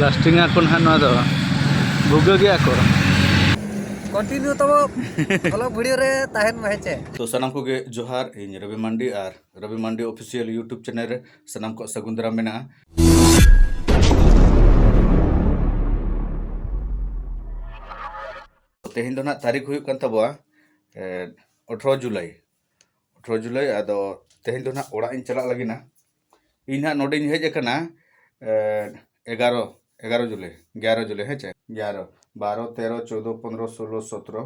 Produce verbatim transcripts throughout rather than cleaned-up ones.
Casting ᱟᱠᱚ ᱱᱟᱦᱟᱜ ᱱᱚᱣᱟ ᱫᱚ᱾ ᱵᱷᱩᱜᱟᱹ ᱜᱮᱭᱟ ᱠᱚ᱾ ᱠᱚᱱᱴᱤᱱᱤᱭᱩ ᱛᱟᱵᱚ ᱵᱷᱞᱚᱜ ᱵᱷᱤᱰᱤᱭᱳ ᱨᱮ ᱛᱟᱦᱮᱱ ᱢᱟ, ᱦᱮᱸ ᱪᱮ? ᱛᱚ ᱥᱟᱱᱟᱢ ᱠᱚᱜᱮ ᱡᱚᱦᱟᱨ, ᱤᱧ ᱨᱚᱵᱤ ᱢᱟᱱᱰᱤ ᱟᱨ ᱨᱚᱵᱤ ᱢᱟᱱᱰᱤ ᱚᱯᱷᱤᱥᱤᱭᱟᱞ YouTube ᱪᱮᱱᱮᱞ ᱨᱮ ᱥᱟᱱᱟᱢ ᱠᱚᱣᱟᱜ ᱥᱟᱹᱜᱩᱱ ᱫᱟᱨᱟᱢ ᱢᱮᱱᱟᱜᱼᱟ᱾ ᱛᱮᱦᱮᱧ ᱫᱚ ᱱᱟᱦᱟᱜ ᱛᱟᱹᱨᱤᱠᱷ ᱦᱩᱭᱩᱜ ᱠᱟᱱ ᱛᱟᱵᱚᱣᱟ, ᱮ, ᱟᱴᱷᱨᱚ ᱡᱩᱞᱟᱭ᱾ ᱟᱴᱷᱨᱚ ᱡᱩᱞᱟᱭ᱾ ᱟᱫᱚ ᱛᱮᱦᱮᱧ ᱫᱚ ᱱᱟᱦᱟᱜ ᱚᱲᱟᱜ ᱤᱧ ᱪᱟᱞᱟᱜ ᱞᱟᱹᱜᱤᱫ ᱱᱟ᱾ ᱤᱧ ᱱᱟᱦᱟᱜ ᱱᱚᱰᱮᱧ ᱦᱮᱡ ᱟᱠᱟᱱᱟ, ᱮ, ᱮᱜᱟᱨᱚ, ᱮᱜᱟᱨᱚ ᱡᱩᱞᱟᱭ, ᱮᱜᱟᱨᱚ ᱡᱩᱞᱟᱭ, ᱦᱮᱸ ᱪᱮ? ᱮᱜᱟᱨᱚ, ᱵᱟᱨᱚ, ᱛᱮᱨᱚ, ᱪᱳᱫᱚ, ᱯᱚᱱᱨᱚ, ᱥᱳᱞᱳ, ᱥᱚᱛᱨᱚ,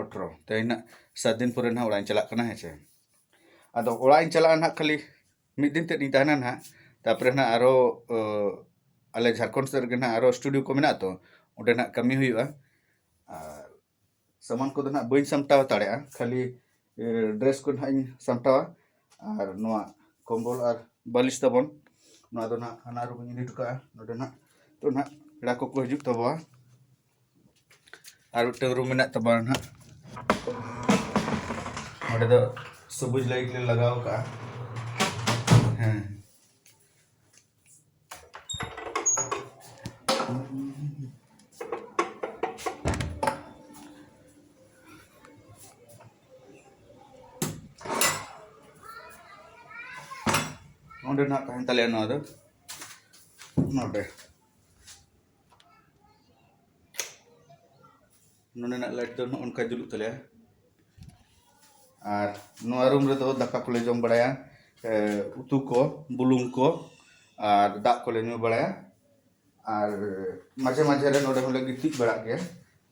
ᱟᱴᱷᱨᱚ᱾ ᱛᱮᱦᱮᱧ ᱱᱟᱦᱟᱜ ᱥᱟᱛ ᱫᱤᱱ ᱯᱚᱨᱮ ᱱᱟᱦᱟᱜ ᱚᱲᱟᱜ ᱤᱧ ᱪᱟᱞᱟᱜ ᱠᱟᱱᱟ, ᱦᱮᱸ ᱪᱮ? ᱟᱫᱚ ᱚᱲᱟᱜ ᱤᱧ ᱪᱟᱞᱟᱜᱼᱟ ᱱᱟᱦᱟᱜ, ᱠᱷᱟᱹᱞᱤ ᱢᱤᱫ ᱫᱤᱱ ᱛᱮᱫ ᱤᱧ ᱛᱟᱦᱮᱱᱟ ᱱᱟᱦᱟᱜ᱾ ᱛᱟᱨᱯᱚᱨᱮ ᱱᱟᱦᱟᱜ ᱟᱨᱚ, ᱚ, ᱟᱞᱮ ᱡᱷᱟᱲᱠᱷᱚᱸᱰ ᱥᱮᱫ ᱨᱮᱜᱮ ᱱᱟᱦᱟᱜ ᱟᱨᱚ ᱥᱴᱩᱰᱤᱭᱳ ᱠᱚ ᱢᱮᱱᱟᱜᱼᱟ, ᱛᱚ ᱚᱸᱰᱮ ᱱᱟᱦᱟᱜ ᱠᱟᱹᱢᱤ ᱦᱩᱭᱩᱜᱼᱟ᱾ ᱟᱨ ᱥᱟᱢᱟᱱ ᱠᱚᱫᱚ ᱱᱟᱦᱟᱜ ᱵᱟᱹᱧ ᱥᱟᱢᱴᱟᱣ ᱦᱟᱛᱟᱲᱮᱜᱼᱟ, ᱠᱷᱟᱹᱞᱤ, ᱮ, ᱰᱨᱮᱥ ᱠᱚ ᱱᱟᱦᱟᱜ ᱤᱧ ᱥᱟᱢᱴᱟᱣᱟ᱾ ᱟᱨ ᱱᱚᱣᱟ ᱠᱚᱢᱵᱚᱞ ᱟᱨ ᱵᱟᱹᱞᱤᱥ ᱛᱟᱵᱚᱱ, ᱱᱚᱣᱟ ᱫᱚ ᱱᱟᱦᱟᱜ ᱦᱟᱱᱟ ᱨᱩᱢ ᱤᱧ ᱤᱫᱤ ᱦᱚᱴᱚ ᱠᱟᱜᱼᱟ᱾ ᱱᱚᱰᱮ ᱱᱟᱦᱟᱜ, ᱛᱚ ᱱᱟᱦᱟᱜ ᱯᱮᱲᱟ ᱠᱚᱠᱚ ᱦᱤᱡᱩᱜ ᱛᱟᱵᱚᱣᱟ᱾ ᱟᱨ ᱢᱤᱫᱴᱟᱝ ᱨᱩᱢ ᱢᱮᱱᱟᱜ ᱛᱟᱵᱚᱱᱟ ᱱᱟᱦᱟᱜ, ᱱᱚᱰᱮ ᱫᱚ ᱥᱚᱵᱩᱡ ᱞᱟᱭᱤᱴ ᱞᱮ ᱞᱟᱜᱟᱣ ᱠᱟᱜᱼᱟ᱾ ᱦᱮᱸ, ᱱᱚᱰᱮ ᱱᱟᱦᱟᱜ ᱛᱟᱦᱮᱱ ᱛᱟᱞᱮᱭᱟ ᱱᱚᱣᱟ ᱫᱚ, ᱱᱚᱰᱮ᱾ ᱱᱚᱰᱮᱱᱟᱜ ᱞᱟᱭᱤᱴ ᱫᱚ ᱱᱚᱜᱼᱚ ᱱᱚᱝᱠᱟ ᱡᱩᱞᱩᱜ ᱛᱟᱞᱮᱭᱟ᱾ ᱟᱨ ᱱᱚᱣᱟ ᱨᱩᱢ ᱨᱮᱫᱚ ᱫᱟᱠᱟ ᱠᱚᱞᱮ ᱡᱚᱢ ᱵᱟᱲᱟᱭᱟ, ᱮ, ᱩᱛᱩ ᱠᱚ, ᱵᱩᱞᱩᱝ ᱠᱚ, ᱟᱨ ᱫᱟᱜ ᱠᱚᱞᱮ ᱧᱩ ᱵᱟᱲᱟᱭᱟ᱾ ᱟᱨ ᱢᱟᱡᱷᱮ ᱢᱟᱡᱷᱮ ᱨᱮ ᱱᱚᱰᱮ ᱦᱚᱸᱞᱮ ᱜᱤᱛᱤᱡ ᱵᱟᱲᱟᱜ ᱜᱮᱭᱟ᱾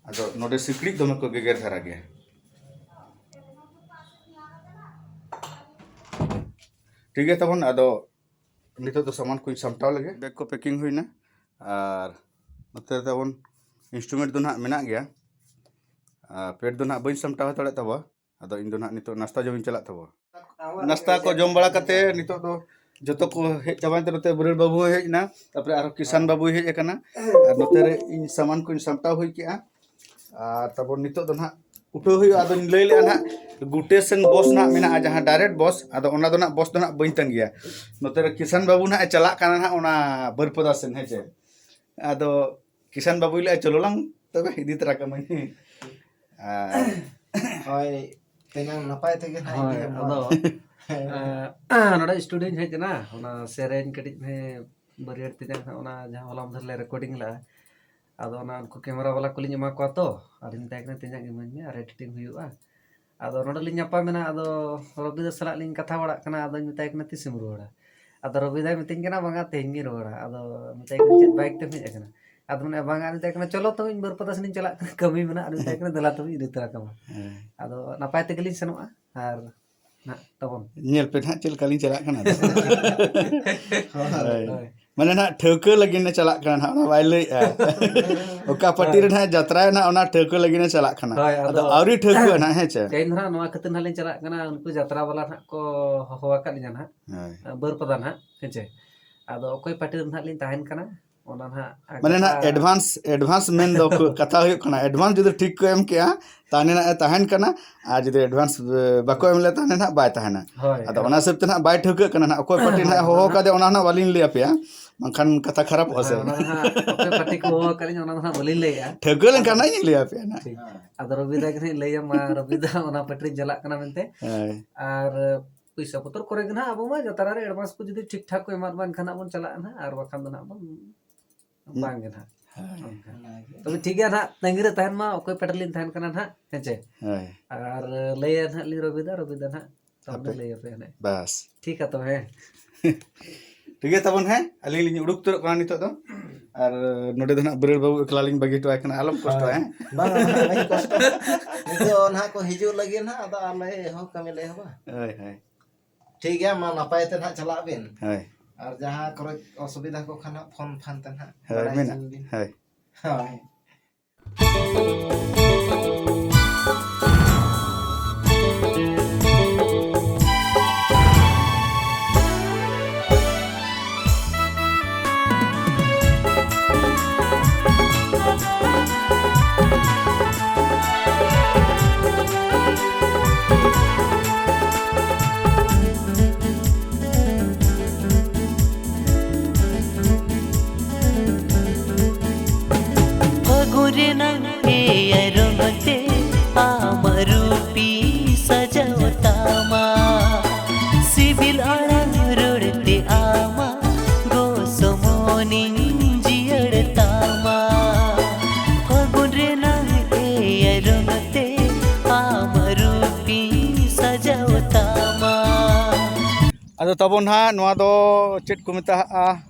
ᱟᱫᱚ ᱱᱚᱰᱮ ᱥᱤᱠᱲᱤᱡ ᱫᱚᱢᱮ ᱠᱚ ᱜᱮᱜᱮᱨ ᱫᱷᱟᱨᱟ ᱜᱮᱭᱟ᱾ ᱴᱷᱤᱠ ᱜᱮᱭᱟ ᱛᱟᱵᱚᱱ, ᱟᱫᱚ ᱱᱤᱛᱚᱜ ᱫᱚ ᱥᱟᱢᱟᱱ ᱠᱚᱧ ᱥᱟᱢᱴᱟᱣ ᱞᱮᱜᱮ᱾ ᱵᱮᱜᱽ ᱠᱚ ᱯᱮᱠᱤᱝ ᱦᱩᱭᱱᱟ᱾ ᱟᱨ ᱱᱚᱛᱮ ᱛᱟᱵᱚᱱ ᱤᱱᱥᱴᱨᱩᱢᱮᱱᱴ ᱫᱚ ᱱᱟᱦᱟᱜ ᱢᱮᱱᱟᱜ ᱜᱮᱭᱟ᱾ ᱟᱨ ᱯᱮᱰ ᱫᱚ ᱱᱟᱦᱟᱜ ᱵᱟᱹᱧ ᱥᱟᱢᱴᱟᱣ ᱦᱟᱛᱟᱲᱮᱫ ᱛᱟᱵᱚᱣᱟ᱾ ᱟᱫᱚ ᱤᱧ ᱫᱚ ᱱᱟᱦᱟᱜ ᱱᱤᱛᱚᱜ ᱱᱟᱥᱛᱟ ᱡᱚᱢ ᱤᱧ ᱪᱟᱞᱟᱜ ᱛᱟᱵᱚᱣᱟ᱾ ᱱᱟᱥᱛᱟ ᱠᱚ ᱡᱚᱢ ᱵᱟᱲᱟ ᱠᱟᱛᱮ ᱱᱤᱛᱚᱜ ᱫᱚ ᱡᱚᱛᱚ ᱠᱚ ᱦᱮᱡ ᱪᱟᱵᱟᱭᱮᱱ ᱛᱮ, ᱱᱚᱛᱮ ᱵᱨᱮᱰ ᱵᱟᱹᱵᱩ ᱦᱚᱸᱭ ᱦᱮᱡ ᱮᱱᱟ, ᱛᱟᱨᱯᱚᱨᱮ ᱟᱨᱦᱚᱸ ᱠᱤᱥᱟᱱ ᱵᱟᱹᱵᱩᱭ ᱦᱮᱡ ᱟᱠᱟᱱᱟ᱾ ᱟᱨ ᱱᱚᱛᱮ ᱨᱮ ᱤᱧ ᱥᱟᱢᱟᱱ ᱠᱚᱧ ᱥᱟᱢᱴᱟᱣ ᱦᱩᱭ ᱠᱮᱜᱼᱟ᱾ ᱟᱨ ᱛᱟᱨᱯᱚᱨ ᱱᱤᱛᱚᱜ ᱫᱚ ᱱᱟᱦᱟᱜ ᱩᱴᱷᱟᱹᱣ ᱦᱩᱭᱩᱜᱼᱟ᱾ ᱟᱫᱚᱧ ᱞᱟᱹᱭ ᱞᱮᱜᱼᱟ ᱱᱟᱦᱟᱜ, ᱜᱩᱴᱮ ᱥᱮᱱ ᱵᱚᱥ ᱱᱟᱦᱟᱜ ᱢᱮᱱᱟᱜᱼᱟ, ᱡᱟᱦᱟᱸ ᱰᱟᱭᱨᱮᱠᱴ ᱵᱚᱥ, ᱟᱫᱚ ᱚᱱᱟ ᱫᱚ ᱱᱟᱦᱟᱜ ᱵᱚᱥ ᱫᱚ ᱱᱟᱦᱟᱜ ᱵᱟᱹᱧ ᱛᱟᱺᱜᱤᱭᱟ᱾ ᱱᱚᱛᱮ ᱨᱮ ᱠᱤᱥᱟᱱ ᱵᱟᱹᱵᱩ ᱱᱟᱦᱟᱜ ᱮ ᱪᱟᱞᱟᱜ ᱠᱟᱱᱟ ᱱᱟᱦᱟᱜ ᱚᱱᱟ ᱵᱟᱹᱨᱯᱟᱫᱟ ᱥᱮᱱ, ᱦᱮᱸ ᱪᱮ? ᱟᱫᱚ ᱠᱤᱥᱟᱱ ᱵᱟᱹᱵᱩᱭ ᱞᱟᱹᱭᱟ, "ᱪᱚᱞᱚ ᱞᱟᱝ ᱛᱚᱵᱮ ᱤᱫᱤ ᱛᱚᱨᱟ ᱠᱟᱢᱟᱹᱧ᱾" ᱟᱨ ᱦᱳᱭ, ᱛᱮᱧᱟᱝ ᱱᱟᱯᱟᱭ ᱛᱮᱜᱮ ᱱᱟᱦᱟᱜ ᱦᱳᱭ, ᱤᱫᱤᱭᱟᱢ ᱟᱫᱚ, ᱱᱚᱣᱟ᱾ ᱮᱸ, ᱱᱚᱰᱮ ᱥᱴᱩᱰᱤᱭᱳᱧ ᱦᱮᱡ ᱮᱱᱟ, ᱚᱱᱟ ᱥᱮᱨᱮᱧ ᱠᱟᱹᱴᱤᱡ ᱦᱮᱸ ᱵᱟᱹᱨᱭᱟᱹᱲ ᱛᱮᱧᱟᱝ ᱦᱟᱸᱜ ᱚᱱᱟ ᱡᱟᱦᱟᱸ ᱦᱚᱞᱟ ᱢᱟᱫᱷᱮᱨ ᱞᱮ ᱨᱮᱠᱚᱨᱰᱤᱝ ᱞᱮᱜᱼᱟ, ᱟᱫᱚ ᱚᱱᱟ ᱩᱱᱠᱩ ᱠᱮᱢᱮᱨᱟ ᱵᱟᱞᱟ ᱠᱚᱞᱤᱧ ᱮᱢᱟ ᱠᱚᱣᱟ ᱛᱚ, ᱟᱨᱤᱧ ᱢᱮᱛᱟᱭ ᱠᱟᱱᱟ, "ᱛᱮᱧᱟᱝ ᱤᱢᱟᱹᱧ ᱢᱮ, ᱟᱨ ᱮᱰᱤᱴᱤᱝ ᱦᱩᱭᱩᱜᱼᱟ᱾" ᱟᱫᱚ ᱱᱚᱰᱮ ᱞᱤᱧ ᱧᱟᱯᱟᱢ ᱮᱱᱟ, ᱟᱫᱚ ᱨᱚᱵᱤ ᱫᱟ ᱥᱟᱞᱟᱜ ᱞᱤᱧ ᱠᱟᱛᱷᱟ ᱵᱟᱲᱟᱜ ᱠᱟᱱᱟ, ᱟᱫᱚᱧ ᱢᱮᱛᱟᱭ ᱠᱟᱱᱟ, "ᱛᱤᱥᱮᱢ ᱨᱩᱣᱟᱹᱲᱟ?" ᱟᱫᱚ ᱨᱚᱵᱤ ᱫᱟᱭ ᱢᱤᱛᱟᱹᱧ ᱠᱟᱱᱟ, "ᱵᱟᱝᱟ, ᱛᱮᱦᱮᱧ ᱜᱤᱧ ᱨᱩᱣᱟᱹᱲᱟ᱾" ᱟᱫᱚ ᱢᱮᱛᱟᱭ ᱠᱟᱱᱟ, "ᱪᱮᱫ ᱵᱟᱭᱤᱠ ᱛᱮᱢ ᱦᱮᱡ ᱟᱠᱟᱱᱟ?" ᱟᱫᱚ ᱢᱮᱱᱟ, "ᱵᱟᱝᱟ," ᱟᱫᱚ ᱢᱮᱛᱟᱭ ᱠᱟᱱᱟ, "ᱪᱚᱞᱚ ᱛᱚᱵᱮ, ᱤᱧ ᱵᱟᱹᱨᱯᱟᱫᱟ ᱥᱮᱱᱤᱧ ᱪᱟᱞᱟᱜ ᱠᱟᱱᱟ, ᱠᱟᱹᱢᱤ ᱢᱮᱱᱟᱜᱼᱟ," ᱟᱫᱚ ᱢᱮᱛᱟᱭ ᱠᱟᱱᱟ, "ᱫᱮᱞᱟ ᱛᱚᱵᱮ, ᱤᱧ ᱤᱫᱤ ᱛᱚᱨᱟ ᱠᱟᱢᱟ᱾" ᱦᱮᱸ᱾ ᱟᱫᱚ ᱱᱟᱯᱟᱭ ᱛᱮᱜᱮ ᱞᱤᱧ ᱥᱮᱱᱚᱜᱼᱟ, ᱟᱨ ᱱᱟᱜ ᱛᱟᱵᱚᱱ᱾ ᱧᱮᱞ ᱯᱮ ᱱᱟᱦᱟᱜ ᱪᱮᱫ ᱞᱮᱠᱟ ᱞᱤᱧ ᱪᱟᱞᱟᱜ ᱠᱟᱱᱟ᱾ ᱦᱳᱭ᱾ ᱦᱳᱭ᱾ ᱢᱟᱱᱮ ᱱᱟᱦᱟᱜ ᱴᱷᱟᱹᱣᱠᱟᱹ ᱞᱟᱹᱜᱤᱫ ᱮ ᱪᱟᱞᱟᱜ ᱠᱟᱱᱟ ᱱᱟᱦᱟᱜ, ᱚᱱᱟ ᱵᱟᱭ ᱞᱟᱹᱭᱮᱜᱼᱟ᱾ ᱚᱠᱟ ᱯᱟᱹᱴᱤ ᱨᱮ ᱱᱟᱦᱟᱜ ᱡᱟᱛᱨᱟᱭᱟ ᱱᱟᱦᱟᱜ, ᱚᱱᱟ ᱴᱷᱟᱹᱣᱠᱟᱹ ᱞᱟᱹᱜᱤᱫ ᱮ ᱪᱟᱞᱟᱜ ᱠᱟᱱᱟ᱾ ᱦᱳᱭ, ᱟᱫᱚ ᱟᱫᱚ ᱟᱹᱣᱨᱤ ᱴᱷᱟᱹᱣᱠᱟᱹᱜᱼᱟ ᱱᱟᱦᱟᱜ, ᱦᱮᱸ ᱪᱮ? ᱛᱮᱦᱮᱧ ᱫᱚ ᱱᱟᱦᱟᱜ ᱱᱚᱣᱟ ᱠᱷᱟᱹᱛᱤᱨ ᱱᱟᱦᱟᱜ ᱞᱤᱧ ᱪᱟᱞᱟᱜ ᱠᱟᱱᱟ, ᱩᱱᱠᱩ ᱡᱟᱛᱨᱟ ᱵᱟᱞᱟ ᱱᱟᱦᱟᱜ ᱠᱚ ᱦᱚᱦᱚ ᱟᱠᱟᱫ ᱞᱤᱧᱟ ᱱᱟᱦᱟᱜ, ᱦᱳᱭ᱾ ᱵᱟᱹᱨᱯᱟᱫᱟ ᱱᱟᱦᱟᱜ, ᱦᱮᱸ ᱪᱮ? ᱟᱫᱚ ᱚᱠᱚᱭ ᱯᱟᱹᱴᱤ ᱨᱮ ᱱᱟᱦᱟᱜ ᱞᱤᱧ ᱛᱟᱦᱮᱱ ᱠᱟᱱᱟ, ᱚᱱᱟ ᱱᱟᱦᱟᱜ ᱢᱟᱱᱮ ᱱᱟᱦᱟᱜ ᱜᱟᱯᱟ advance, advance ᱢᱮᱱ ᱫᱚ ᱠᱚ-, ᱠᱟᱛᱷᱟ ᱦᱩᱭᱩᱜ ᱠᱟᱱᱟ, advance ᱡᱩᱫᱤ ᱴᱷᱤᱠ ᱠᱚ ᱮᱢ ᱠᱮᱜᱼᱟ, ᱛᱟᱦᱞᱮ ᱱᱟᱦᱟᱜ ᱮ ᱛᱟᱦᱮᱱ ᱠᱟᱱᱟ, ᱟᱨ ᱡᱩᱫᱤ advance, ᱮ, ᱵᱟᱠᱚ ᱮᱢ ᱞᱮᱫ, ᱛᱟᱦᱞᱮ ᱱᱟᱦᱟᱜ ᱵᱟᱭ ᱛᱟᱦᱮᱱᱟ᱾ ᱦᱳᱭ, ᱟᱫᱚ ᱟᱫᱚ ᱚᱱᱟ ᱦᱤᱥᱟᱹᱵ ᱛᱮ ᱱᱟᱦᱟᱜ ᱵᱟᱭ ᱴᱷᱟᱹᱣᱠᱟᱹᱜ ᱠᱟᱱᱟ ᱱᱟᱦᱟᱜ, ᱚᱠᱚᱭ ᱯᱟᱹᱴᱤ ᱦᱳᱭ, ᱱᱟᱦᱟᱜ ᱚᱱᱟ ᱦᱚᱦᱚ ᱱᱟᱦᱟᱜ ᱠᱟᱫᱮ, ᱚᱱᱟ ᱱᱟᱦᱟᱜ ᱵᱟᱹᱞᱤᱧ ᱞᱟᱹᱭ ᱟᱯᱮᱭᱟ, ᱵᱟᱝᱠᱷᱟᱱ ᱠᱟᱛᱷᱟ ᱠᱷᱟᱨᱟᱯᱚᱜᱼᱟ ᱥᱮ᱾ ᱦᱮᱸ, ᱚᱱᱟ ᱫᱚ ᱱᱟᱦᱟᱜ ᱚᱠᱚᱭ ᱯᱟᱹᱴᱤ ᱠᱚ ᱦᱚᱦᱚ ᱟᱠᱟᱫ ᱞᱤᱧᱟ, ᱚᱱᱟ ᱫᱚ ᱱᱟᱦᱟᱜ ᱵᱟᱹᱞᱤᱧ ᱞᱟᱹᱭᱮᱜᱼᱟ᱾ ᱴᱷᱟᱹᱣᱠᱟᱹ ᱞᱮᱱᱠᱷᱟᱱ ᱟᱫᱚ ᱱᱟᱦᱟᱜ ᱤᱧ ᱞᱟᱹᱭ ᱟᱯᱮᱭᱟ ᱱᱟᱦᱟᱜ᱾ ᱴᱷᱤᱠ᱾ ᱟᱫᱚ ᱨᱚᱵᱤ ᱫᱟ ᱜᱮ ᱱᱟᱦᱟᱜ ᱞᱟᱹᱭ ᱟᱢᱟ, ᱨᱚᱵᱤ ᱫᱟ ᱚᱱᱟ ᱯᱟᱹᱴᱤ ᱨᱤᱧ ᱪᱟᱞᱟᱜ ᱠᱟᱱᱟ ᱢᱮᱱᱛᱮ᱾ ᱦᱳᱭ᱾ ᱟᱨ ᱯᱩᱭᱥᱟᱹ ᱵᱚᱛᱚᱨ ᱠᱚᱨᱮ ᱜᱮ ᱱᱟᱦᱟᱜ ᱟᱵᱚ ᱢᱟ ᱡᱟᱛᱨᱟ ᱨᱮ advance ᱠᱚ ᱡᱩᱫᱤ ᱴᱷᱤᱠ ᱴᱷᱟᱠ ᱠᱚ ᱮᱢᱟᱫ ᱵᱚᱱ ᱮᱱᱠᱷᱟᱱ ᱱᱟᱦᱟᱜ ᱵᱚᱱ ᱪᱟᱞᱟᱜᱼᱟ ᱱᱟᱦᱟᱜ, ᱟᱨ ᱵᱟᱠᱷᱟᱱ ᱫᱚ ᱱᱟᱦᱟᱜ ᱵᱚᱱ ᱵᱟᱝ ᱜᱮ ᱱᱟᱦᱟᱜ᱾ ᱦᱳᱭ᱾ ᱚᱱᱠᱟ᱾ ᱚᱱᱟᱜᱮ᱾ ᱛᱚᱵᱮ ᱴᱷᱤᱠ ᱜᱮᱭᱟ ᱱᱟᱦᱟᱜ, ᱛᱟᱺᱜᱤ ᱨᱮ ᱛᱟᱦᱮᱱ ᱢᱟ, ᱚᱠᱚᱭ ᱯᱟᱹᱴᱤ ᱞᱤᱧ ᱛᱟᱦᱮᱱ ᱠᱟᱱᱟ ᱱᱟᱦᱟᱜ, ᱦᱮᱸ ᱪᱮ? ᱦᱳᱭ᱾ ᱟᱨ ᱞᱟᱹᱭᱟ ᱱᱟᱦᱟᱜ ᱞᱤᱧ ᱨᱚᱵᱤ ᱫᱟ, ᱨᱚᱵᱤ ᱫᱟ ᱱᱟᱦᱟᱜ ᱛᱟᱵᱚᱱ ᱟᱯᱮ᱾ ᱞᱟᱹᱭ ᱟᱯᱮᱭᱟ ᱱᱟᱦᱟᱜ᱾ ᱵᱟᱥ᱾ ᱴᱷᱤᱠ ᱜᱮᱭᱟ ᱛᱚᱵᱮ, ᱦᱮᱸ᱾ ᱴᱷᱤᱠ ᱜᱮᱭᱟ ᱛᱟᱵᱚᱱ, ᱦᱮᱸ? ᱟᱹᱞᱤᱧ ᱞᱤᱧ ᱩᱰᱩᱠ ᱩᱛᱟᱹᱨᱚᱜ ᱠᱟᱱᱟ ᱱᱤᱛᱚᱜ ᱫᱚ᱾ ᱟᱨ ᱱᱚᱰᱮ ᱫᱚ ᱱᱟᱦᱟᱜ ᱵᱨᱟᱹᱲ ᱵᱟᱹᱵᱩ ᱮᱠᱞᱟ ᱞᱤᱧ ᱵᱟᱹᱜᱤ ᱦᱚᱴᱚ ᱟᱭ ᱠᱟᱱᱟ, ᱟᱞᱚᱢ ᱠᱚᱥᱴᱚᱜᱼᱟ, ᱦᱮᱸ? ᱵᱟᱝ, ᱵᱟᱝ, ᱵᱟᱹᱧ ᱠᱚᱥᱴᱚᱜᱼᱟ᱾ ᱱᱤᱛᱚᱜ ᱱᱟᱦᱟᱜ ᱠᱚ ᱦᱤᱡᱩᱜ ᱞᱟᱹᱜᱤᱫ ᱱᱟᱦᱟᱜ, ᱟᱫᱚ ᱟᱞᱮ ᱦᱚᱸ ᱠᱟᱹᱢᱤ ᱞᱮ ᱮᱦᱚᱵᱟ᱾ ᱦᱳᱭ, ᱦᱳᱭ᱾ ᱴᱷᱤᱠ ᱜᱮᱭᱟ, ᱢᱟ ᱱᱟᱯᱟᱭ ᱛᱮ ᱱᱟᱦᱟᱜ ᱪᱟᱞᱟᱜ ᱵᱤᱱ᱾ ᱦᱳᱭ᱾ ᱟᱨ ᱡᱟᱦᱟᱸ ᱠᱚᱨᱮ ᱚᱥᱩᱵᱤᱫᱷᱟ ᱠᱚ ᱠᱷᱟᱱ ᱦᱟᱸᱜ ᱯᱷᱳᱱ ᱯᱷᱟᱱ ᱛᱮ ᱱᱟᱦᱟᱜ ᱦᱳᱭ, ᱵᱟᱲᱟᱭ ᱢᱮᱱᱟᱜ᱾ ᱦᱚᱪᱚᱧ ᱵᱤᱱ᱾ ᱦᱳᱭ᱾ ᱦᱳᱭ᱾ ᱨᱮᱱᱟᱝ ᱮᱭᱟᱭ ᱨᱚᱝ ᱛᱮ ᱟᱢᱟᱜ ᱨᱩᱯᱤᱧ ᱥᱟᱡᱟᱣ ᱛᱟᱢᱟ᱾ ᱥᱤᱵᱤᱞ ᱟᱲᱟᱝ ᱨᱚᱲ ᱛᱮ ᱟᱢᱟᱜ ᱜᱚᱥᱚᱢᱚᱱᱤᱧ ᱡᱤᱭᱟᱹᱲ ᱛᱟᱢᱟ᱾ ᱯᱷᱟᱹᱜᱩᱱ ᱨᱮᱱᱟᱝ ᱮᱭᱟᱭ ᱨᱚᱝ ᱛᱮ ᱟᱢᱟᱜ ᱨᱩᱯᱤᱧ ᱥᱟᱡᱟᱣ ᱛᱟᱢᱟ᱾ ᱟᱫᱚ ᱛᱟᱵᱚᱱ ᱦᱟᱸᱜ ᱱᱚᱣᱟ ᱫᱚ ᱪᱮᱫ ᱠᱚ ᱢᱮᱛᱟᱜᱼᱟ,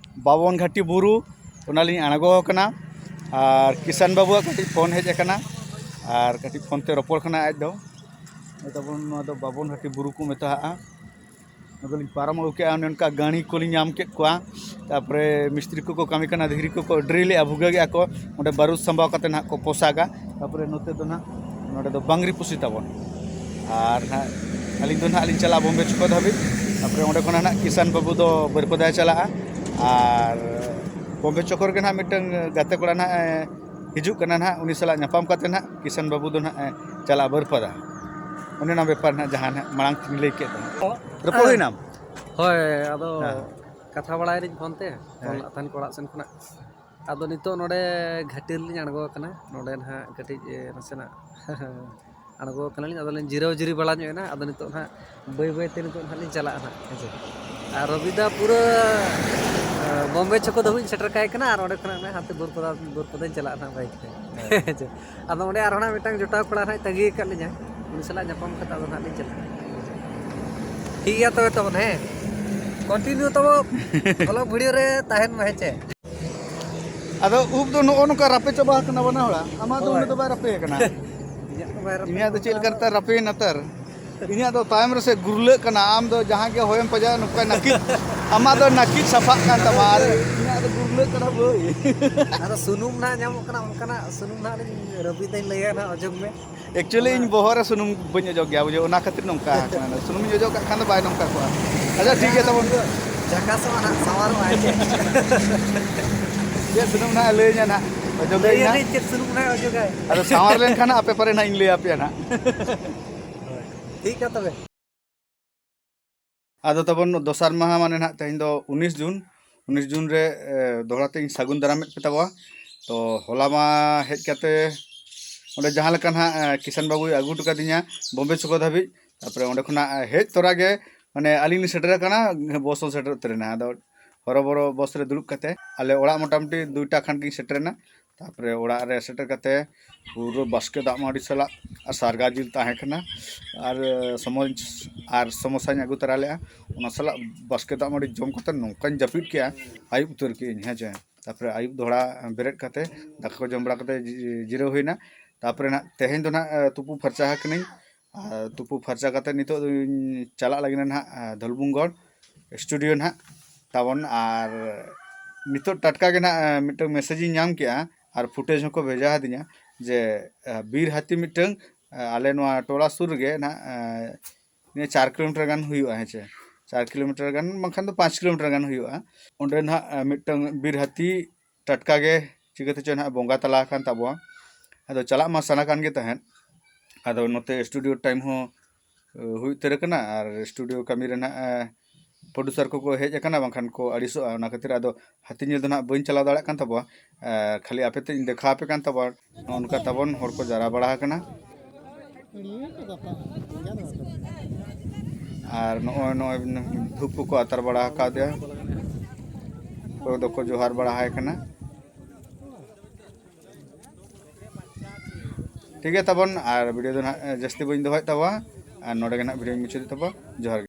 ᱵᱟᱵᱚᱱ ᱜᱷᱟᱴᱤ ᱵᱩᱨᱩ, ᱚᱱᱟᱞᱤᱧ ᱟᱬᱜᱚ ᱟᱠᱟᱱᱟ᱾ ᱟᱨ ᱠᱤᱥᱟᱱ ᱵᱟᱹᱵᱩᱣᱟᱜ ᱠᱟᱹᱴᱤᱡ ᱯᱷᱳᱱ ᱦᱮᱡ ᱟᱠᱟᱱᱟ, ᱟᱨ ᱠᱟᱹᱴᱤᱡ ᱯᱷᱳᱱ ᱛᱮ ᱨᱚᱯᱚᱲ ᱠᱟᱱᱟ ᱟᱡ ᱫᱚ᱾ ᱛᱟᱵᱚᱱ ᱱᱚᱣᱟ ᱫᱚ ᱵᱟᱵᱚᱱ ᱜᱷᱟᱴᱤ ᱵᱩᱨᱩ ᱠᱚ ᱢᱮᱛᱟᱜᱼᱟ᱾ ᱟᱫᱚᱞᱤᱧ ᱯᱟᱨᱚᱢ ᱟᱹᱜᱩ ᱠᱮᱜᱼᱟ, ᱚᱱᱮ ᱚᱱᱠᱟ ᱜᱟᱹᱲᱤ ᱠᱚᱞᱤᱧ ᱧᱟᱢ ᱠᱮᱫ ᱠᱚᱣᱟ᱾ ᱛᱟᱨᱯᱚᱨᱮ ᱢᱤᱥᱛᱨᱤ ᱠᱚᱠᱚ ᱠᱟᱹᱢᱤ ᱠᱟᱱᱟ, ᱫᱷᱤᱨᱤ ᱠᱚᱠᱚ ᱰᱨᱤᱞᱮᱜᱼᱟ, ᱵᱷᱩᱜᱟᱹᱜᱮᱜᱼᱟ ᱠᱚ, ᱚᱸᱰᱮ ᱵᱟᱹᱨᱩᱫ ᱥᱟᱢᱵᱟᱣ ᱠᱟᱛᱮ ᱱᱟᱦᱟᱜ ᱠᱚ ᱯᱚᱥᱟᱜᱟ᱾ ᱛᱟᱨᱯᱚᱨᱮ ᱱᱚᱛᱮ ᱫᱚ ᱱᱟᱦᱟᱜ ᱱᱚᱰᱮ ᱫᱚ ᱵᱟᱝᱨᱤ ᱯᱩᱥᱤ ᱛᱟᱵᱚᱱ᱾ ᱟᱨ ᱱᱟᱦᱟᱜ ᱟᱹᱞᱤᱧ ᱫᱚ ᱱᱟᱦᱟᱜ ᱞᱤᱧ ᱪᱟᱞᱟᱜᱼᱟ ᱵᱚᱢᱵᱮ ᱪᱚᱠᱚ ᱫᱷᱟᱹᱵᱤᱡ᱾ ᱛᱟᱨᱯᱚᱨᱮ ᱚᱸᱰᱮ ᱠᱷᱚᱱᱟᱜ ᱱᱟᱦᱟᱜ ᱠᱤᱥᱟᱱ ᱵᱟᱹᱵᱩ ᱫᱚ ᱵᱟᱹᱨᱯᱟᱫᱟᱭ ᱪᱟᱞᱟᱜᱼᱟ᱾ ᱟᱨ ᱵᱚᱢᱵᱮ ᱪᱚᱠᱚ ᱨᱮᱜᱮ ᱱᱟᱦᱟᱜ ᱢᱤᱫᱴᱟᱝ ᱜᱟᱛᱮ ᱠᱚᱲᱟ ᱱᱟᱦᱟᱜ ᱮ ᱦᱤᱡᱩᱜ ᱠᱟᱱᱟ ᱱᱟᱦᱟᱜ, ᱩᱱᱤ ᱥᱟᱞᱟᱜ ᱧᱟᱯᱟᱢ ᱠᱟᱛᱮ ᱱᱟᱦᱟᱜ ᱠᱤᱥᱟᱱ ᱵᱟᱹᱵᱩ ᱫᱚ ᱱᱟᱦᱟᱜ ᱮ ᱪᱟᱞᱟᱜᱼᱟ ᱵᱟᱹᱨᱯᱟᱫᱟ᱾ ᱚᱱᱮ ᱚᱱᱟ ᱵᱮᱯᱟᱨ ᱱᱟᱦᱟᱜ ᱡᱟᱦᱟᱸ ᱱᱟᱦᱟᱜ ᱢᱟᱲᱟᱝ ᱛᱤᱧ ᱞᱟᱹᱭ ᱠᱮᱫ ᱫᱚ᱾ ᱨᱚᱯᱚᱲ ᱦᱩᱭᱱᱟᱢ? ᱦᱳᱭ, ᱟᱫᱚ ᱦᱮᱸ᱾ ᱠᱟᱛᱷᱟ ᱵᱟᱲᱟᱭ ᱨᱤᱧ ᱯᱷᱳᱱ ᱛᱮ, ᱯᱷᱳᱱ ᱦᱮᱸ᱾ ᱞᱟᱜ ᱛᱟᱦᱮᱱ ᱠᱚ ᱚᱲᱟᱜ ᱥᱮᱱ ᱠᱷᱚᱱᱟᱜ᱾ ᱟᱫᱚ ᱱᱤᱛᱚᱜ ᱱᱚᱰᱮ ᱜᱷᱟᱹᱴᱤ ᱨᱮᱞᱤᱧ ᱟᱬᱜᱚ ᱟᱠᱟᱱᱟ᱾ ᱱᱚᱰᱮ ᱱᱟᱦᱟᱜ ᱠᱟᱹᱴᱤᱡ, ᱮ, ᱱᱟᱥᱮᱱᱟᱜ ᱟᱬᱜᱚ ᱟᱠᱟᱱᱟᱞᱤᱧ᱾ ᱟᱫᱚᱞᱤᱧ ᱡᱤᱨᱟᱹᱣ ᱡᱤᱨᱤ ᱵᱟᱲᱟ ᱧᱚᱜ ᱮᱱᱟ᱾ ᱟᱫᱚ ᱱᱤᱛᱚᱜ ᱱᱟᱦᱟᱜ ᱵᱟᱹᱭ ᱵᱟᱹᱭ ᱛᱮ ᱱᱤᱛᱚᱜ ᱱᱟᱦᱟᱜ ᱞᱤᱧ ᱪᱟᱞᱟᱜᱼᱟ ᱱᱟᱦᱟᱜ, ᱦᱮᱸ ᱥᱮ᱾ ᱟᱨ ᱨᱚᱵᱤᱫᱟ ᱯᱩᱨᱟᱹ, ᱮ, ᱵᱚᱢᱵᱮ ᱪᱷᱚᱠᱚ ᱫᱷᱟᱹᱵᱤᱡ ᱤᱧ ᱥᱮᱴᱮᱨ ᱠᱟᱭ ᱠᱟᱱᱟ᱾ ᱟᱨ ᱚᱸᱰᱮ ᱠᱷᱚᱱᱟᱜ ᱱᱟᱦᱟᱜ ᱦᱟᱱᱛᱮ ᱵᱟᱹᱨᱯᱟᱫᱟ, ᱵᱟᱹᱨᱯᱟᱫᱟᱧ ᱪᱟᱞᱟᱜᱼᱟ ᱱᱟᱦᱟᱜ ᱵᱟᱭᱤᱠ ᱛᱮ, ᱦᱮᱸ ᱥᱮ᱾ ᱟᱫᱚ ᱚᱸᱰᱮ ᱟᱨᱦᱚᱸ ᱱᱟᱦᱟᱜ ᱢᱤᱫᱴᱟᱝ ᱡᱚᱴᱟᱣ ᱠᱚᱲᱟ ᱱᱟᱦᱟᱜ ᱛᱟᱺᱜᱤ ᱟᱠᱟᱫ ᱞᱤᱧᱟ, ᱩᱱᱤ ᱥᱟᱞᱟᱜ ᱧᱟᱯᱟᱢ ᱠᱟᱛᱮ ᱟᱫᱚ ᱱᱟᱦᱟᱜ ᱞᱤᱧ ᱪᱟᱞᱟᱜᱼᱟ᱾ ᱴᱷᱤᱠ ᱜᱮᱭᱟ ᱛᱚᱵᱮ ᱛᱟᱵᱚᱱ, ᱦᱮᱸ, continue ᱛᱟᱵᱚ vlog video ᱨᱮ ᱛᱟᱦᱮᱱ ᱢᱟ, ᱦᱮᱸ ᱪᱮ? ᱟᱫᱚ ᱩᱵ ᱫᱚ ᱱᱚᱜᱼᱚ ᱱᱚᱝᱠᱟ ᱨᱟᱯᱮ ᱪᱟᱵᱟ ᱟᱠᱟᱱᱟ ᱵᱟᱱᱟ ᱦᱚᱲᱟᱜ᱾ ᱟᱢᱟᱜ ᱫᱚ ᱦᱳᱭ᱾ ᱩᱱᱟᱹᱜ ᱫᱚ ᱵᱟᱭ ᱨᱟᱯᱮ ᱟᱠᱟᱱᱟ᱾ ᱤᱧᱟᱹᱜ ᱫᱚ ᱵᱟᱭ ᱨᱟᱯᱮ ᱤᱧᱟᱹᱜ ᱫᱚ ᱟᱠᱟᱱᱟ᱾ ᱪᱮᱫ ᱞᱮᱠᱟ ᱨᱟᱯᱮ ᱱᱟᱛᱟᱨ? ᱤᱧᱟᱹᱜ ᱫᱚ ᱛᱟᱭᱚᱢ ᱨᱮᱥᱮ ᱜᱩᱨᱞᱟᱹᱜ ᱠᱟᱱᱟ᱾ ᱟᱢ ᱫᱚ ᱡᱟᱦᱟᱸ ᱜᱮ ᱦᱚᱭᱮᱢ ᱯᱟᱸᱡᱟᱭᱟ, ᱱᱚᱝᱠᱟ ᱱᱟᱹᱠᱤᱡ, ᱟᱢᱟᱜ ᱫᱚ ᱱᱟᱹᱠᱤᱡ ᱥᱟᱯᱷᱟᱜ ᱠᱟᱱ ᱛᱟᱢᱟ, ᱟᱨ ᱤᱧᱟᱹᱜ ᱫᱚ ᱜᱩᱨᱞᱟᱹᱜ ᱠᱟᱱᱟ ᱵᱟᱹᱭ᱾ ᱟᱫᱚ ᱥᱩᱱᱩᱢ ᱱᱟᱦᱟᱜ ᱧᱟᱢᱚᱜ ᱠᱟᱱᱟ, ᱚᱱᱠᱟᱱᱟᱜ ᱥᱩᱱᱩᱢ ᱱᱟᱦᱟᱜ ᱞᱤᱧ ᱨᱟᱹᱵᱤᱫᱟᱹᱧ ᱞᱟᱹᱭᱟ ᱱᱟᱦᱟᱜ, ᱚᱡᱚᱜᱽ ᱢᱮ᱾ Actually, ᱚᱱᱟ ᱤᱧ ᱵᱚᱦᱚᱜ ᱨᱮ ᱥᱩᱱᱩᱢ ᱵᱟᱹᱧ ᱚᱡᱚᱜ ᱜᱮᱭᱟ, ᱵᱩᱡᱷᱟᱹᱣ, ᱚᱱᱟ ᱠᱷᱟᱹᱛᱤᱨ ᱱᱚᱝᱠᱟ ᱟᱠᱟᱱᱟ᱾ ᱥᱩᱱᱩᱢᱤᱧ ᱚᱡᱚᱜ ᱠᱟᱜ ᱠᱷᱟᱱ ᱫᱚ ᱵᱟᱭ ᱱᱚᱝᱠᱟ ᱠᱚᱜᱼᱟ᱾ ᱟᱪᱪᱷᱟ, ᱴᱷᱤᱠ ᱜᱮᱭᱟ ᱛᱟᱵᱚᱱ᱾ ᱡᱷᱟᱠᱟᱥᱚᱜᱼᱟ ᱱᱟᱦᱟᱜ, ᱥᱟᱶᱟᱨᱚᱜᱼᱟ ᱪᱮ? ᱪᱮᱫ ᱥᱩᱱᱩᱢ ᱱᱟᱦᱟᱜ ᱮ ᱞᱟᱹᱭᱟᱹᱧᱟ ᱱᱟᱦᱟᱜ, ᱚᱡᱚᱜᱟᱹᱧ ᱞᱟᱹᱭ ᱱᱟᱦᱟᱜ᱾ ᱟᱹᱞᱤᱧ ᱪᱮᱫ ᱥᱩᱱᱩᱢ ᱱᱟᱦᱟᱜ ᱚᱡᱚᱜᱟᱭ᱾ ᱟᱫᱚ ᱥᱟᱶᱟᱨ ᱞᱮᱱᱠᱷᱟᱱ ᱱᱟᱦᱟᱜ ᱟᱯᱮ ᱯᱟᱨᱮ ᱱᱟᱦᱟᱜ ᱤᱧ ᱞᱟᱹᱭ ᱟᱯᱮᱭᱟ ᱱᱟᱦᱟᱜ᱾ ᱦᱳᱭ᱾ ᱴᱷᱤᱠ ᱜᱮᱭᱟ ᱛᱚᱵᱮ᱾ ᱟᱫᱚ ᱛᱟᱵᱚᱱ ᱫᱚᱥᱟᱨ ᱢᱟᱦᱟ ᱢᱟᱱᱮ ᱱᱟᱦᱟᱜ ᱛᱮᱦᱮᱧ ᱫᱚ ᱩᱱᱤᱥ ᱡᱩᱱ, ᱩᱱᱤᱥ ᱡᱩᱱ ᱨᱮ, ᱮ, ᱫᱚᱦᱲᱟ ᱛᱮ ᱤᱧ ᱥᱟᱹᱜᱩᱱ ᱫᱟᱨᱟᱢᱮᱫ ᱯᱮ ᱛᱟᱵᱚᱣᱟ᱾ ᱛᱚ ᱦᱚᱞᱟ ᱢᱟ ᱦᱮᱡ ᱠᱟᱛᱮ ᱚᱸᱰᱮ ᱡᱟᱦᱟᱸ ᱞᱮᱠᱟ ᱱᱟᱦᱟᱜ ᱠᱤᱥᱟᱱ ᱵᱟᱹᱵᱩᱭ ᱟᱹᱜᱩ ᱦᱚᱴᱚ ᱠᱟᱫᱤᱧᱟ ᱵᱚᱢᱵᱮ ᱪᱷᱚᱠᱚ ᱫᱷᱟᱹᱵᱤᱡ, ᱛᱟᱨᱯᱚᱨᱮ ᱚᱸᱰᱮ ᱠᱷᱚᱱᱟᱜ ᱦᱮᱡ ᱛᱚᱨᱟ ᱜᱮ ᱢᱟᱱᱮ ᱟᱹᱞᱤᱧ ᱞᱤᱧ ᱥᱮᱴᱮᱨ ᱟᱠᱟᱱᱟ ᱵᱚᱥ ᱦᱚᱸ ᱥᱮᱴᱮᱨ ᱩᱛᱟᱹᱨᱮᱱᱟ᱾ ᱟᱫᱚ ᱦᱚᱨᱚᱵᱚᱨᱚ ᱵᱚᱥ ᱨᱮ ᱫᱩᱲᱩᱵ ᱠᱟᱛᱮ ᱟᱞᱮ ᱚᱲᱟᱜ ᱢᱚᱴᱟᱢᱩᱴᱤ ᱫᱩᱭᱴᱟ ᱠᱷᱟᱱ ᱜᱤᱧ ᱥᱮᱴᱮᱨᱮᱱᱟ᱾ ᱛᱟᱨᱯᱚᱨᱮ ᱚᱲᱟᱜ ᱨᱮ ᱥᱮᱴᱮᱨ ᱠᱟᱛᱮ ᱯᱩᱨᱟᱹ ᱵᱟᱥᱠᱮ ᱫᱟᱜ ᱢᱟᱹᱰᱤ ᱥᱟᱞᱟᱜ ᱟᱨ ᱥᱟᱨᱜᱟ ᱡᱤᱞ ᱛᱟᱦᱮᱸ ᱠᱟᱱᱟ ᱟᱨ ᱥᱚᱢᱚᱥ ᱟᱨ ᱥᱚᱢᱳᱥᱟᱧ ᱟᱹᱜᱩ ᱛᱚᱨᱟ ᱞᱮᱫᱼᱟ᱾ ᱚᱱᱟ ᱥᱟᱞᱟᱜ ᱵᱟᱥᱠᱮ ᱫᱟᱜ ᱢᱟᱹᱰᱤ ᱡᱚᱢ ᱠᱟᱛᱮ ᱱᱚᱝᱠᱟᱧ ᱡᱟᱹᱯᱤᱫ ᱠᱮᱜᱼᱟ, ᱟᱹᱭᱩᱵ ᱩᱛᱟᱹᱨ ᱠᱮᱜᱼᱟᱹᱧ᱾ ᱦᱮᱸ ᱪᱮ, ᱛᱟᱨᱯᱚᱨᱮ ᱟᱹᱭᱩᱵ ᱫᱚᱦᱲᱟ ᱵᱮᱨᱮᱫ ᱠᱟᱛᱮ ᱫᱟᱠᱟ ᱠᱚ ᱡᱚᱢ ᱵᱟᱲᱟ ᱠᱟᱛᱮ ᱡᱤᱨᱟᱹᱣ ᱦᱩᱭᱱᱟ᱾ ᱛᱟᱨᱯᱚᱨᱮ ᱱᱟᱦᱟᱜ ᱛᱮᱦᱮᱧ ᱫᱚ ᱱᱟᱦᱟᱜ ᱛᱩᱯᱩ ᱯᱷᱟᱨᱪᱟ ᱟᱠᱟᱱᱟᱹᱧ᱾ ᱟᱨ ᱛᱩᱯᱩ ᱯᱷᱟᱨᱪᱟ ᱠᱟᱛᱮ ᱱᱤᱛᱚᱜ ᱫᱚᱧ ᱪᱟᱞᱟᱜ ᱞᱟᱹᱜᱤᱫ ᱱᱟᱦᱟᱜ ᱫᱷᱚᱞᱵᱷᱩᱢᱜᱚᱲ ᱥᱴᱩᱰᱤᱭᱳ ᱱᱟᱦᱟᱜ ᱛᱟᱵᱚᱱ᱾ ᱟᱨ ᱱᱤᱛᱚᱜ ᱴᱟᱴᱠᱟ ᱜᱮ ᱱᱟᱦᱟᱜ ᱢᱤᱫᱴᱟᱝ ᱢᱮᱥᱮᱡᱽ ᱤᱧ ᱧᱟᱢ ᱠᱮᱜᱼᱟ ᱟᱨ ᱯᱷᱩᱴᱮᱡᱽ ᱦᱚᱸᱠᱚ ᱵᱷᱮᱡᱟ ᱟᱹᱫᱤᱧᱟ ᱡᱮ ᱵᱤᱨ ᱦᱟᱹᱛᱤ ᱢᱤᱫᱴᱟᱝ ᱟᱞᱮ ᱱᱚᱣᱟ ᱴᱚᱞᱟ ᱥᱩᱨ ᱨᱮᱜᱮ ᱱᱟᱦᱟᱜ ᱱᱤᱭᱟᱹ ᱪᱟᱨ ᱠᱤᱞᱳᱢᱤᱴᱟᱨ ᱜᱟᱱ ᱦᱩᱭᱩᱜᱼᱟ, ᱦᱮᱸ ᱪᱮ, ᱪᱟᱨ ᱠᱤᱞᱳᱢᱤᱴᱟᱨ ᱜᱟᱱ ᱵᱟᱝᱠᱷᱟᱱ ᱫᱚ ᱯᱟᱸᱪ ᱠᱤᱞᱳᱢᱤᱴᱟᱨ ᱜᱟᱱ ᱦᱩᱭᱩᱜᱼᱟ᱾ ᱚᱸᱰᱮ ᱱᱟᱦᱟᱜ ᱢᱤᱫᱴᱟᱝ ᱵᱤᱨ ᱦᱟᱹᱛᱤ ᱴᱟᱴᱠᱟ ᱜᱮ ᱪᱤᱠᱟᱹᱛᱮ ᱪᱚ ᱱᱟᱦᱟᱜ ᱵᱚᱸᱜᱟ ᱛᱟᱞᱟ ᱟᱠᱟᱱ ᱛᱟᱵᱚᱣᱟ᱾ ᱟᱫᱚ ᱪᱟᱞᱟᱜ ᱢᱟ ᱥᱟᱱᱟ ᱠᱟᱱ ᱜᱮ ᱛᱟᱦᱮᱸᱫ᱾ ᱟᱫᱚ ᱱᱚᱛᱮ ᱥᱴᱩᱰᱤᱭᱳ ᱴᱟᱭᱤᱢ ᱦᱚᱸ ᱦᱩᱭ ᱩᱛᱟᱹᱨ ᱟᱠᱟᱱᱟ ᱟᱨ ᱥᱴᱩᱰᱤᱭᱳ ᱠᱟᱹᱢᱤ ᱨᱮ ᱱᱟᱦᱟᱜ ᱯᱨᱚᱰᱩᱥᱟᱨ ᱠᱚᱠᱚ ᱦᱮᱡ ᱟᱠᱟᱱᱟ, ᱵᱟᱝᱠᱷᱟᱱ ᱠᱚ ᱟᱹᱲᱤᱥᱚᱜᱼᱟ᱾ ᱚᱱᱟ ᱠᱷᱟᱹᱛᱤᱨ ᱟᱫᱚ ᱦᱟᱹᱛᱤ ᱧᱮᱞ ᱫᱚ ᱱᱟᱦᱟᱜ ᱵᱟᱹᱧ ᱪᱟᱞᱟᱣ ᱫᱟᱲᱮᱭᱟᱜ ᱠᱟᱱ ᱛᱟᱵᱚᱣᱟ᱾ ᱠᱷᱟᱹᱞᱤ ᱟᱯᱮ ᱛᱮᱫ ᱤᱧ ᱫᱮᱠᱷᱟᱣ ᱟᱯᱮ ᱠᱟᱱ ᱛᱟᱵᱚᱣᱟ᱾ ᱱᱚᱜᱼᱚ ᱱᱚᱝᱠᱟ ᱛᱟᱵᱚᱱ ᱦᱚᱲ ᱠᱚ ᱡᱟᱣᱨᱟ ᱵᱟᱲᱟ ᱟᱠᱟᱱᱟ᱾ ᱟᱨ ᱱᱚᱜᱼᱚᱭ ᱱᱚᱜᱼᱚᱭ ᱫᱷᱩᱯ ᱠᱚᱠᱚ ᱟᱛᱟᱨ ᱵᱟᱲᱟ ᱟᱠᱟᱫᱮᱭᱟ᱾ ᱚᱠᱚᱭ ᱫᱚᱠᱚ ᱡᱚᱦᱟᱨ ᱵᱟᱲᱟ ᱟᱭ ᱠᱟᱱᱟ᱾ ᱴᱷᱤᱠ ᱜᱮᱭᱟ ᱛᱟᱵᱚᱱ, ᱟᱨ ᱵᱷᱤᱰᱤᱭᱳ ᱫᱚ ᱱᱟᱦᱟᱜ ᱡᱟᱹᱥᱛᱤ ᱵᱟᱹᱧ ᱫᱚᱦᱚᱭᱮᱫ ᱛᱟᱵᱚᱱᱟ, ᱟᱨ ᱱᱚᱰᱮ ᱜᱮ ᱱᱟᱦᱟᱜ ᱵᱷᱤᱰᱤᱭᱳᱧ ᱢᱩᱪᱟᱹᱫᱮᱫ ᱛᱟᱵᱚᱱᱟ᱾ ᱡᱚᱦᱟᱨ ᱜᱮ᱾